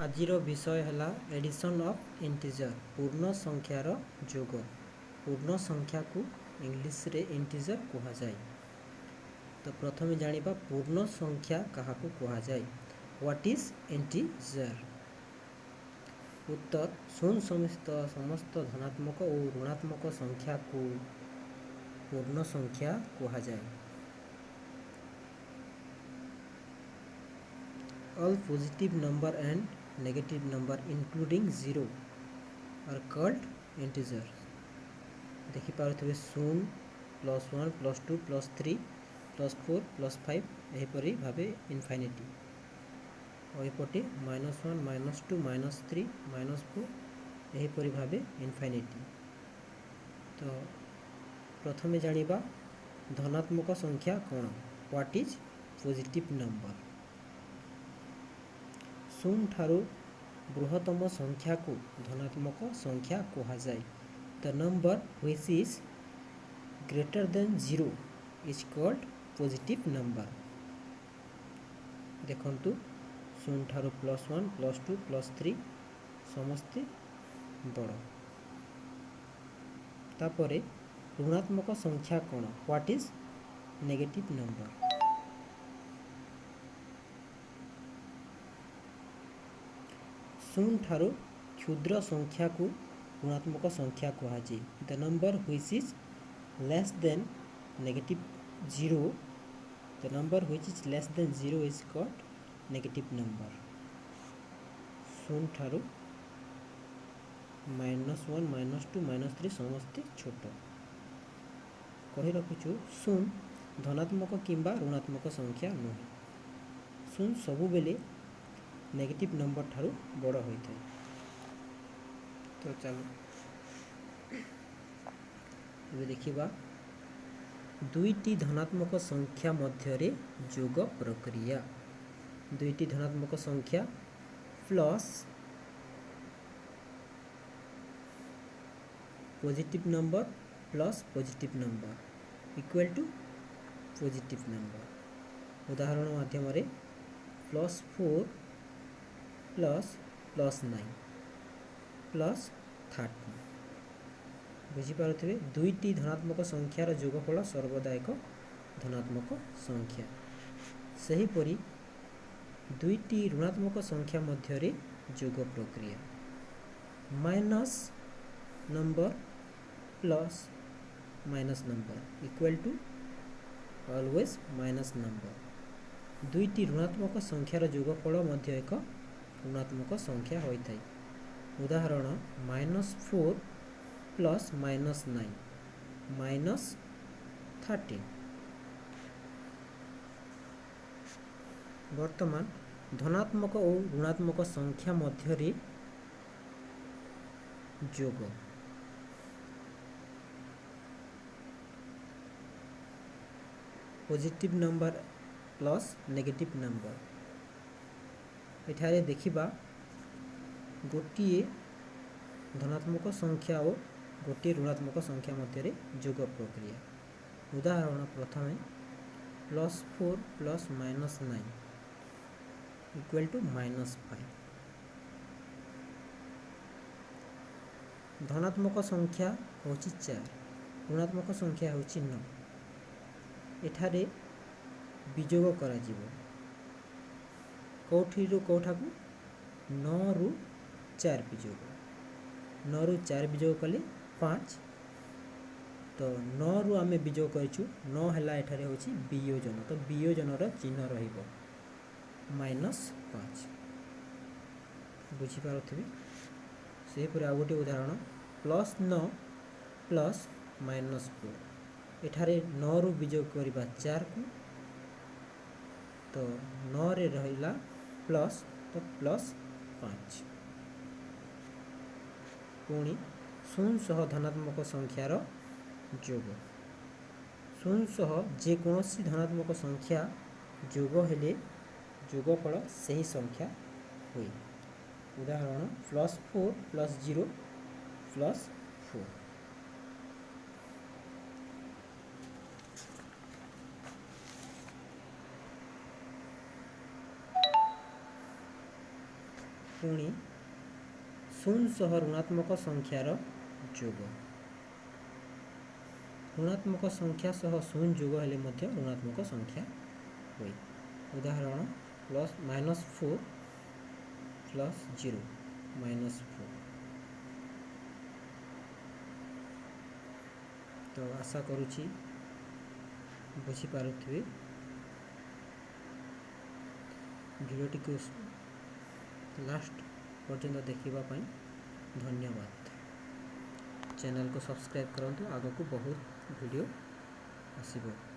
ଆଜିର ବିଷୟ ହେଲା ଏଡ଼ିସନ୍ ଅଫ୍ ଇଣ୍ଟିଜର୍, ପୂର୍ଣ୍ଣ ସଂଖ୍ୟାର ଯୋଗ। ପୂର୍ଣ୍ଣ ସଂଖ୍ୟାକୁ ଇଂଲିଶରେ ଇଣ୍ଟିଜର୍ କୁହାଯାଏ। ତ ପ୍ରଥମେ ଜାଣିବା ପୂର୍ଣ୍ଣ ସଂଖ୍ୟା କାହାକୁ କୁହାଯାଏ। What is integer? ଉତ୍ତର, ଶୂନ ସମେତ ସମସ୍ତ ଧନାତ୍ମକ ଓ ଋଣାତ୍ମକ ସଂଖ୍ୟାକୁ ପୂର୍ଣ୍ଣ ସଂଖ୍ୟା କୁହାଯାଏ। All positive number and negative number including 0 are called integer. ଦେଖିପାରୁଥିବେ, ଶୂନ plus one plus two plus three plus four plus five, ଏହିପରି ଭାବେ ଇନଫାଇନିଟି। ଆଉ ଏପଟେ minus one, minus two, minus three, minus four, ଏହିପରି ଭାବେ ଇନଫାଇନିଟି। ତ ପ୍ରଥମେ ଜାଣିବା ଧନାତ୍ମକ ସଂଖ୍ୟା କ'ଣ। What is positive number? ଶୂନ ଠାରୁ ବୃହତ୍ତମ ସଂଖ୍ୟାକୁ ଧନାତ୍ମକ ସଂଖ୍ୟା କୁହାଯାଏ। The number which is greater than 0 is called positive number. ଦେଖନ୍ତୁ, ଶୂନ ଠାରୁ plus one, plus two, plus three ସମସ୍ତେ ବଡ଼। ତାପରେ ଋଣାତ୍ମକ ସଂଖ୍ୟା କ'ଣ? What is negative number? ଶୂନ ଠାରୁ କ୍ଷୁଦ୍ର ସଂଖ୍ୟାକୁ ଋଣାତ୍ମକ ସଂଖ୍ୟା କୁହାଯାଏ। The number which is less than negative 0, the number which is less than 0 is called negative number. ଶୂନ ଠାରୁ minus one, minus two, minus three ସମସ୍ତେ ଛୋଟ। କହି ରଖୁଛୁ, ଶୂନ ଧନାତ୍ମକ କିମ୍ବା ଋଣାତ୍ମକ ସଂଖ୍ୟା ନୁହେଁ। ଶୂନ ସବୁବେଳେ ନେଗେଟିଭ୍ ନମ୍ବର ଠାରୁ ବଡ଼ ହୋଇଥାଏ। ତ ଚାଲ, ଏବେ ଦେଖିବା ଦୁଇଟି ଧନାତ୍ମକ ସଂଖ୍ୟା ମଧ୍ୟରେ ଯୋଗ ପ୍ରକ୍ରିୟା। ଦୁଇଟି ଧନାତ୍ମକ ସଂଖ୍ୟା plus positive number plus positive number equal to positive number. ଉଦାହରଣ ମାଧ୍ୟମରେ plus four plus plus nine plus 13। ବୁଝିପାରୁଥିବେ, ଦୁଇଟି ଧନାତ୍ମକ ସଂଖ୍ୟାର ଯୋଗଫଳ ସର୍ବଦା ଏକ ଧନାତ୍ମକ ସଂଖ୍ୟା। ସେହିପରି ଦୁଇଟି ଋଣାତ୍ମକ ସଂଖ୍ୟା ମଧ୍ୟରେ ଯୋଗ ପ୍ରକ୍ରିୟା। Minus number plus minus number equal to always minus number. ଦୁଇଟି ଋଣାତ୍ମକ ସଂଖ୍ୟାର ଯୋଗଫଳ ମଧ୍ୟ ଏକ ଋଣାତ୍ମକ ସଂଖ୍ୟା ହୋଇଥାଏ। ଉଦାହରଣ, minus four plus minus nine, minus 13। ବର୍ତ୍ତମାନ ଧନାତ୍ମକ ଓ ଋଣାତ୍ମକ ସଂଖ୍ୟା ମଧ୍ୟରେ ଯୋଗ। Positive number plus negative number. ଏଠାରେ ଦେଖିବା ଗୋଟିଏ ଧନାତ୍ମକ ସଂଖ୍ୟା ଓ ଗୋଟିଏ ଋଣାତ୍ମକ ସଂଖ୍ୟା ମଧ୍ୟରେ ଯୋଗ ପ୍ରକ୍ରିୟା। ଉଦାହରଣ, ପ୍ରଥମେ plus four plus minus nine equal to minus five. ଧନାତ୍ମକ ସଂଖ୍ୟା ହେଉଛି ଚାରି, ଋଣାତ୍ମକ ସଂଖ୍ୟା ହେଉଛି ନଅ। ଏଠାରେ ବିଯୋଗ କରାଯିବ। କେଉଁଠିରୁ କେଉଁଠାକୁ? ନଅରୁ ଚାରି ବିଯୋଗ। ନଅରୁ ଚାରି ବିଯୋଗ କଲେ ପାଞ୍ଚ। ତ ନଅରୁ ଆମେ ବିଯୋଗ କରିଛୁ, ନଅ ହେଲା ଏଠାରେ ହେଉଛି ବିୟୋଜନ। ତ ବିୟୋଜନର ଚିହ୍ନ ରହିବ ମାଇନସ୍ ପାଞ୍ଚ। ବୁଝିପାରୁଥିବେ। ସେହିପରି ଆଉ ଗୋଟିଏ ଉଦାହରଣ, ପ୍ଲସ୍ ନଅ ପ୍ଲସ୍ ମାଇନସ୍ ଫୋର୍। ଏଠାରେ ନଅରୁ ବିଯୋଗ କରିବା ଚାରିକୁ, ତ ନଅରେ ରହିଲା ପ୍ଲସ୍, ତ ପ୍ଲସ୍ ପାଞ୍ଚ। ପୁଣି ଶୂନ ସହ ଧନାତ୍ମକ ସଂଖ୍ୟାର ଯୋଗ। ଶୂନ ସହ ଯେକୌଣସି ଧନାତ୍ମକ ସଂଖ୍ୟା ଯୋଗ ହେଲେ ଯୋଗଫଳ ସେହି ସଂଖ୍ୟା ହୁଏ। ଉଦାହରଣ, plus four plus zero plus four. ପୁଣି ଶୂନ ସହ ଋଣାତ୍ମକ ସଂଖ୍ୟାର ଯୋଗ। ଋଣାତ୍ମକ ସଂଖ୍ୟା ସହ ଶୂନ ଯୋଗ ହେଲେ ମଧ୍ୟ ଋଣାତ୍ମକ ସଂଖ୍ୟା ହୁଏ। ଉଦାହରଣ, plus minus four plus zero, minus four. ତ ଆଶା କରୁଛି ବୁଝିପାରୁଥିବେ। ଭିଡ଼ିଓଟିକୁ ଲାଷ୍ଟ ପର୍ଯ୍ୟନ୍ତ ଦେଖିବା ପାଇଁ ଧନ୍ୟବାଦ। ଚ୍ୟାନେଲକୁ ସବସ୍କ୍ରାଇବ୍ କରନ୍ତୁ, ଆଗକୁ ବହୁତ ଭିଡ଼ିଓ ଆସିବ।